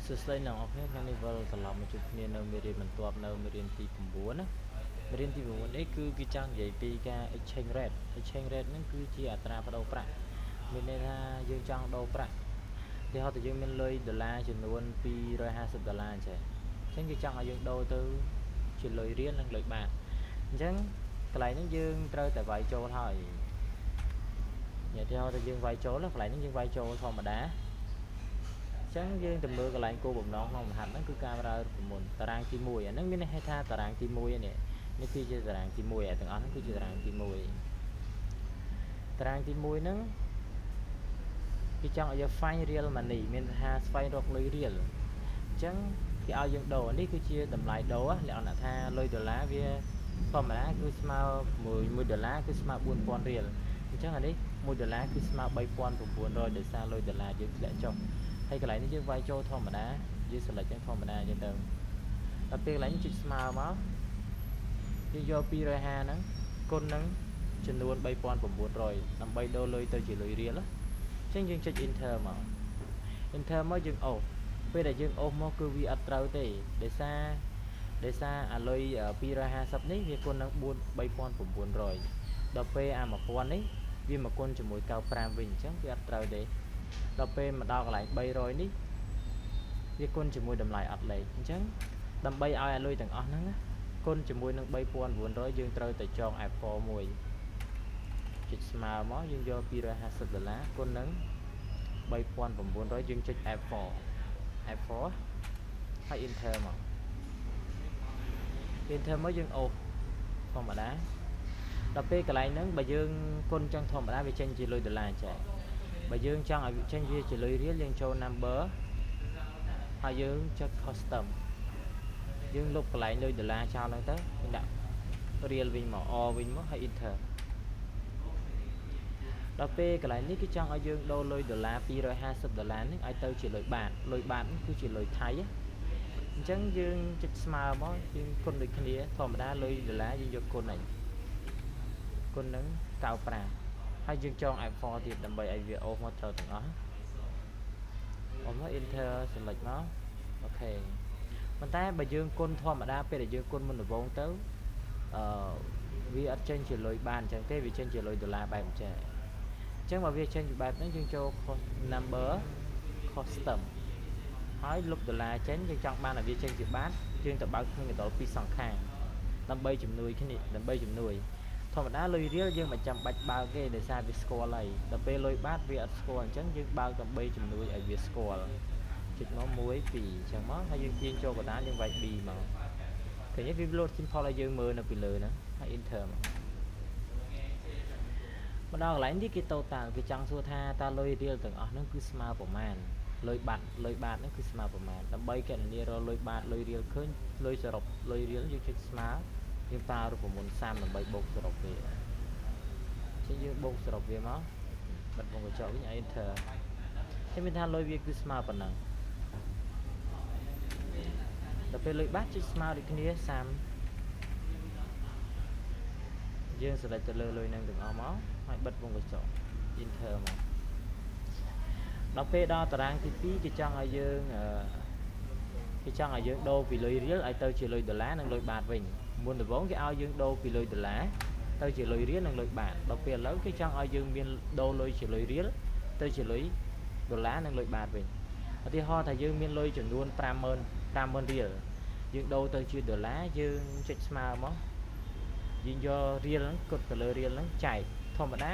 សួស្តីអ្នកទាំងអស់គ្នាថ្ងៃនេះវិលត្រឡប់មកជួបគ្នានៅមេរៀនបន្ទាប់នៅមេរៀនទី9ណាមេរៀនទី9នេះគឺគេចង់និយាយពីការ exchange rate។ Exchange rate ហ្នឹងគឺជាអត្រាប្តូរប្រាក់មានន័យថាយើងចង់ដូរប្រាក់ឧទាហរណ៍តែយើងមានលុយដុល្លារចំនួន250ដុល្លារអញ្ចឹងអញ្ចឹងគេចង់ឲ្យយើងដូរទៅជាលុយរៀលនិងលុយបាតអញ្ចឹងកន្លែងហ្នឹងយើងត្រូវតែវាយចូលហើយឧទាហរណ៍តែយើងវាយចូលកន្លែងហ្នឹងយើងវាយចូលធម្មតាអញ្ចឹងយើងទៅមើលកន្លែងគោលបំណងក្នុងលំហាត់ហ្នឹងគឺការប្រើរូបមន្តតារាងទី1អាហ្នឹងមានន័យថាតារាងទី1នេះនេះគឺជាតារាងទី1អាទាំងអស់ហ្នឹងគឺជាតារាងទី1តារាងទី1ហ្នឹងគេចង់ឲ្យយើង find real money មានថាស្វែងរកលុយរៀលអញ្ចឹងគេឲ្យយើងដូរនេះគឺជាតម្លៃដូរលក្ខណៈថាលុយដុល្លារវាធម្មតាគឺស្មើ1 1ដុល្លារគឺស្មើ4000រៀលអញ្ចឹងអានេះ1ដុល្លារគឺស្មើ3900ដោយសារលុយដុល្លារយើងធ្លាក់ចុះហើយកន្លែងនេះយើងវាយចូលធម្មតាយើង select ចឹងធម្មតាអញ្ចឹងទៅដល់ពេលកន្លែងនេះចុចស្មើមកយើងយក250ហ្នឹងគុណនឹងចំនួន3900ដើម្បីដូរលុយទៅជាលុយរៀលអញ្ចឹងយើងចុច enter មក enter មកយើងអូសពេលដែលយើងអូសមកគឺវាអត់ត្រូវទេដោយសារដោយសារអាលុយ250នេះវាគុណនឹង4 3900ដល់ពេលអា1000នេះវាមកគុណជាមួយ95វិញអញ្ចឹងវាអត់ត្រូវទេដល់ពេលមកដល់កន្លែង300នេះវាគុណជាមួយតម្លៃអត់លេខអញ្ចឹងដើម្បីឲ្យអាលុយទាំងអស់ហ្នឹងគុណជាមួយនឹង3900យើងត្រូវតែចង F4 មួយចុចស្មើមកយើងយក250ដុល្លារគុណនឹង3900យើងចុច F4 F4 ហើយ enter មក enter មកយើងអូសធម្មតាដល់ពេលកន្លែងហ្នឹងបើយើងគុណចឹងធម្មតាវាចេញជាលុយដុល្លារចែបើយើងចង់ឲ្យវាចេញវាជាលុយរៀលយើងចូល number ហើយយើងចុច custom យើងលុបកន្លែងលុយដុល្លារចោលហ្នឹងទៅយើងដាក់រៀលវិញមក R វិញមកហើយ enter ដល់ពេលកន្លែងនេះគឺចង់ឲ្យយើងដូរលុយដុល្លារ250ដុល្លារនេះឲ្យទៅជាលុយបាតលុយបាតនេះគឺជាលុយថៃណាអញ្ចឹងយើងចុចស្មើមកយើងគុណដូចគ្នាធម្មតាលុយដុល្លារយើងយកគុណហ្នឹងគុណនឹង95ហើយយើងចង F4 ទៀតដើម្បីឲ្យវាអូសមកត្រូវទាំងអស់អូសមក enter select មក OK ប៉ុន្តែបើយើងគុណធម្មតាពេលដែលយើងគុណមុនដំបូងទៅអឺវាអត់ចេញជាលុយបានអញ្ចឹងទេវាចេញជាលុយដុល្លារបែបអញ្ចឹងអញ្ចឹងបើវាចេញជាបែបហ្នឹងយើងចូល number custom ហើយលុបដុល្លារចេញយើងចង់បានឲ្យវាចេញជាបាតយើងទៅបើកគ្មានកណ្ដុរពីរសងខាងដើម្បីជំនួយគ្នាដើម្បីជំនួយធម្មតាលុយរៀលយើងមិនចាំបាច់បើកទេដោយសារវាស្គាល់ហើយដល់ពេលលុយបាតវាអត់ស្គាល់អញ្ចឹងយើងបើកដើម្បីជំនួយឲ្យវាស្គាល់ចុចមក1 2អញ្ចឹងមកហើយយើងទាញចូលកណ្ដាលយើងវាយ B មកឃើញទេវា load simple ឲ្យយើងមើលនៅពីលើហ្នឹងហើយ enter មកមកដល់កន្លែងនេះគេ total គេចង់សួរថាតើលុយរៀលទាំងអស់ហ្នឹងគឺស្មើប្រមាណលុយបាត់លុយបាតហ្នឹងគឺស្មើប្រមាណដើម្បីកណនារកលុយបាតលុយរៀលឃើញលុយសរុបលុយរៀលយើងចុចស្មើយើងប្រើរូបមន្ត30ដើម្បីបូកសរុបវាចឹងយើងបូកសរុបវាមកបិទវងកញ្ចក់វិញឲ្យ enter ចឹងមានថាលុយវាគឺស្មើប៉ុណ្ណឹងដល់ពេលលុយបាតចុចស្មើដូចគ្នា30យើង select ទៅលើលុយនឹងទាំងអស់មកហើយបិទវងកញ្ចក់ enter មកដល់ពេលដល់តារាងទី2គេចង់ឲ្យយើងអឺគេចង់ឲ្យយើងដូរពីលុយរៀលឲ្យទៅជាលុយដុល្លារនិងលុយបាតវិញមុនដំបូងគេឲ្យយើងដូរពីលុយដុល្លារទៅជាលុយរៀលនិងលុយបាតដល់ពេលឥឡូវគេចង់ឲ្យយើងមានដូរលុយជាលុយរៀលទៅជាលុយដុល្លារនិងលុយបាតវិញឧទាហរណ៍ថាយើងមានលុយចំនួន50000 50000រៀលយើងដូរទៅជាដុល្លារយើងចុចស្មើមកយើងយករៀលហ្នឹងគត់ទៅលើរៀលហ្នឹងចែកធម្មតា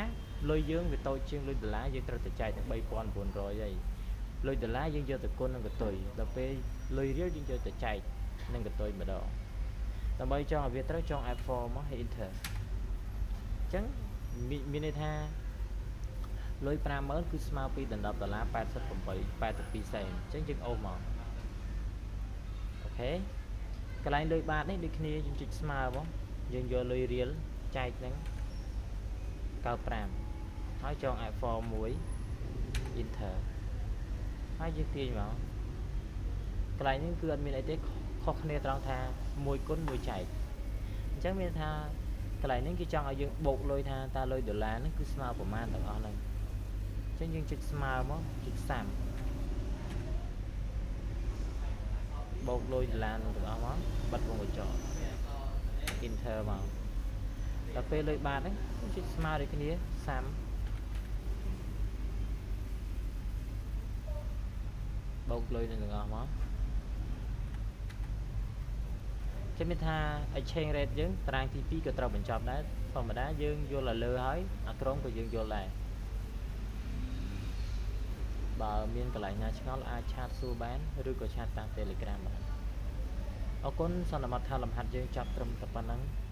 លុយយើងវាតូចជាងលុយដុល្លារយើងត្រូវតែចែកទាំង3900ហើយលុយដុល្លារយើងយកទៅគុណនឹងកតុយដល់ពេលលុយរៀលយើងយកទៅចែកនឹងកតុយម្ដងដើម្បីចង់ឲ្យវាត្រូវចង់ F4 មកហើយ enter អញ្ចឹងមានន័យថាលុយ50000គឺស្មើពី10ដុល្លារ88 82សេនអញ្ចឹងយើងអូសមក OK កន្លែងលុយបាតនេះដូចគ្នាយើងចុចស្មើមកយើងយកលុយរៀលចែកនឹង95ហើយចង F4 មួយ enter ហើយយើងទាញមកកន្លែងនេះគឺអត់មានអីទេខុសគ្នាត្រង់ថាមួយគុណមួយចែកអញ្ចឹងមានថាកន្លែងនេះគេចង់ឲ្យយើងបូកលុយថាតើលុយដុល្លារហ្នឹងគឺស្មើប្រមាណទាំងអស់ហ្នឹងអញ្ចឹងយើងចុចស្មើមកចុច30 កលុយដុល្លារនឹងទាំងអស់មកបិទវងកញ្ចក់ enter មកដល់ពេលលុយបាតហ្នឹងជិតស្មើដូចគ្នា sum បូកលុយនឹងទាំងអស់មកចាំមានថា exchange rate យើងតារាងទី2ក៏ត្រូវបញ្ចប់ដែរធម្មតាយើងយល់ឲ្យលើហើយអាក្រុមក៏យើងយល់ដែរបើមានកន្លែងណាឆ្ងល់អាច chat សួរបានឬក៏ chat តាម Telegram បានអរគុណសន្មតថាលំហាត់យើងចាប់ត្រឹមតែប៉ុណ្្នឹង។